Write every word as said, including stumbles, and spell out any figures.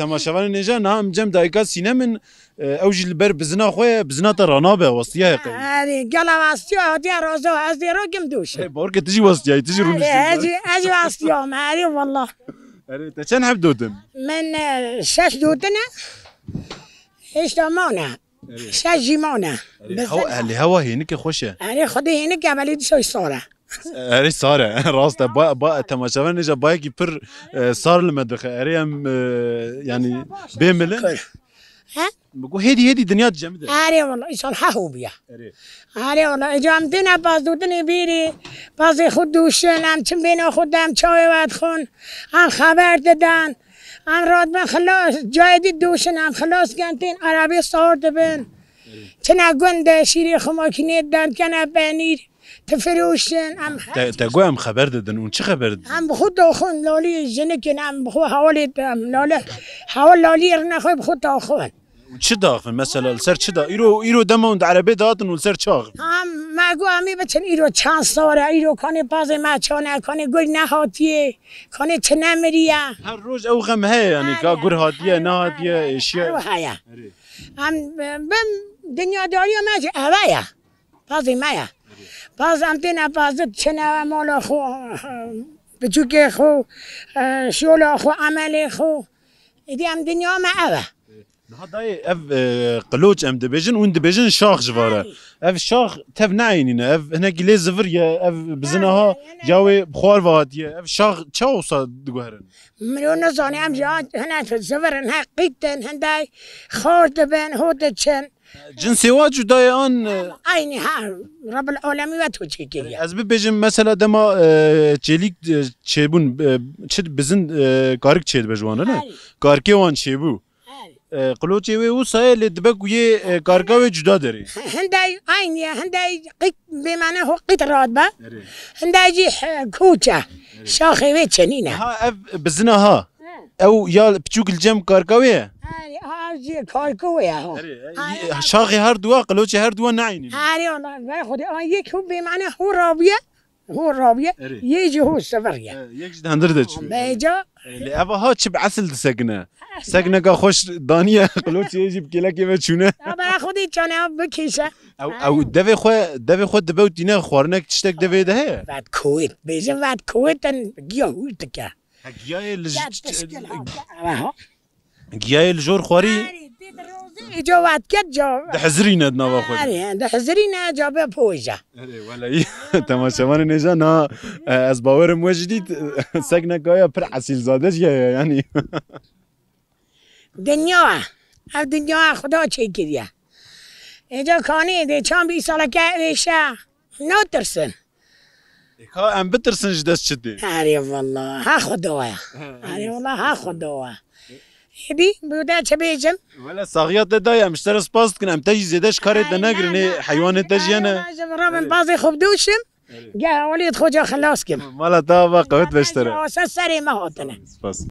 Temaşevanên hêja, niha em cem dayika Sînem in, e, ew jî li ber bizina xwe ye, bizina te ranabe, westiyaye qey. Erê, gela westiya hatiye rozo, ez dê rokim dûş. E, bawer ke tu jî westiyayî, tu jî rûniştî. Erê, ez jî, ez jî westiyam, erê wallah. Erê, te çend heb dotin? Min, e, şeş dotin e, hêşta mane. Erê. Şeş jî mane. Erê, hewa, lê hewa hênike xweş e. Erê, xwedê hênike, belê dîsa sar e. Erê sar e, rast e. Ba, ba, temaşevanên hêja bayekî pir, e, sar li me dixe. Erê em, e, yanî bê milin. Şükür. He? Bi ku hêdî hêdî dinya dicemide. Erê wala, îsal heho bûye. Erê. Erê wala, êca em têne paz dotinê bîrî, pazê xwe dûşin, em çin bêna xwe dem çawê we dixwin, em xeber didan, em radibin xilas, cayê dî dûşin, em xilas ken tên erebê sar dibin. Erê. Çine gund de şîrê xwe makînê didan, kene penîr. Difiroşin, em her Te, te got em xeber didin û çi xeber didin? Em bi xwe daxin, lalî jinikên, em bi xwe hewalê, em lale, heval lalî rine xwe bi xwe daxin. Û çi daxin? Mesela li ser çi da? Îro, îro dema hûn di erebê datin û li ser çi axivin? Em, me got em ê biçin îro çend sar e, îro kanê pazê me çane, kanê gur nehatiye, kanê çi nemiriye. Her roj ew xem heye, yanî, ka gur hatiye, nehatiye, êşiye. Ew heye. Erê. Em, bim dinyadariya me jî eve ye. Pazê me ye. Paz em têne paz diçine mala xwe, biçûkê xwe, e, şola xwe, emelê xwe. Êdî em dinya me ev e. Niha dayê ev, e, qiloç em dibêjin, hûn dibêjin şax ji vare. Erê. Ev şax tev neeynîne, ev hinekî lê zivir ye, ev bizina ha, erê, ya wê bi xwar ve hatiye. Ev şax çawa wisa diguherin? Miro nizane, em jî hene zivir in, he qît in, hindê xar dibin, ho diçin. Cinsê wa cuda ye an, e, Aynî ha, Rabbil Alemî ve to çêkiriye. Ez bibêjim mesela dema, e, çêlîk, e, çêbûn, e, çi bizin, e, karik çêdibe ji wan, ne? Erê. Karikê wan çêbû. Erê. E, qiloçê wê wisa ye lê dibe ku yê, e, karika wê cuda derê. Hindê aynî ye, hindê qît bêmane ho qît radibe. Erê. Hindê jî, e, koç e. Erê. Şaxê wê çenîne. Ha, ev bizina ha. He. Ew ya piçûk li cem karka wê ye? Erê, ha, jî karka wê ye, ha. Erê, e, Aynen. Şaxê her duwa, qiloçê her duwa nayînî. Erê, wala, ve xwedê, a yek hû bêmane hû rabiye, hû rabiye, Erê. Yê jî hû sivir ye. E, yek jî di hundir de çû. Bêca. E, lê eva ha çi bi esil disekine? Sekneka xweş daniye, qiloçê yê jî bi kêlekê ve çûne. Ya, bera xwedê çane bikêşe. Ew, ew devê xwe, devê xwe dibe û tîne xwarinek tiştek devê de heye? Vet kowêt, bêjin vet kowêt in giya hûr dike. Ha, giyayê li j-, Ya ç-, ç-, tişkil ha, ha. Giyayê li jor xwarî Erê, tê di rozê, ê ca vat ket ca. Dihizirîne di nava xwe de. Erê, dihizirîne ca be poja. Erê, welay. Temaşevanên hêja na, e, ez bawerim we jî dît, sekneka ya pir esilzade jî heye, yanî. Dinya, ev dinya Xuda çêkiriye. Ê ca kanî dê çan bî saleke êşe. Natirsin. Ê ka em bitirsin ji dest çi tê? Erê wallah, ha Xuda ye. He, Erê wallah, ha Xuda ye. Êdî, bi te çi bêjim? Wele saxiya te daye, em ji te re spas dikin, em te jî zêde ji karê te negirin, ê heywanê te jî hene. Erê wallah, ji Rabin bazê xwe bidûşim. Erê. Gel, walê xwe ca xilas kim. Mala te ava qewet be ji te re. Asa serê me hatine. Spas.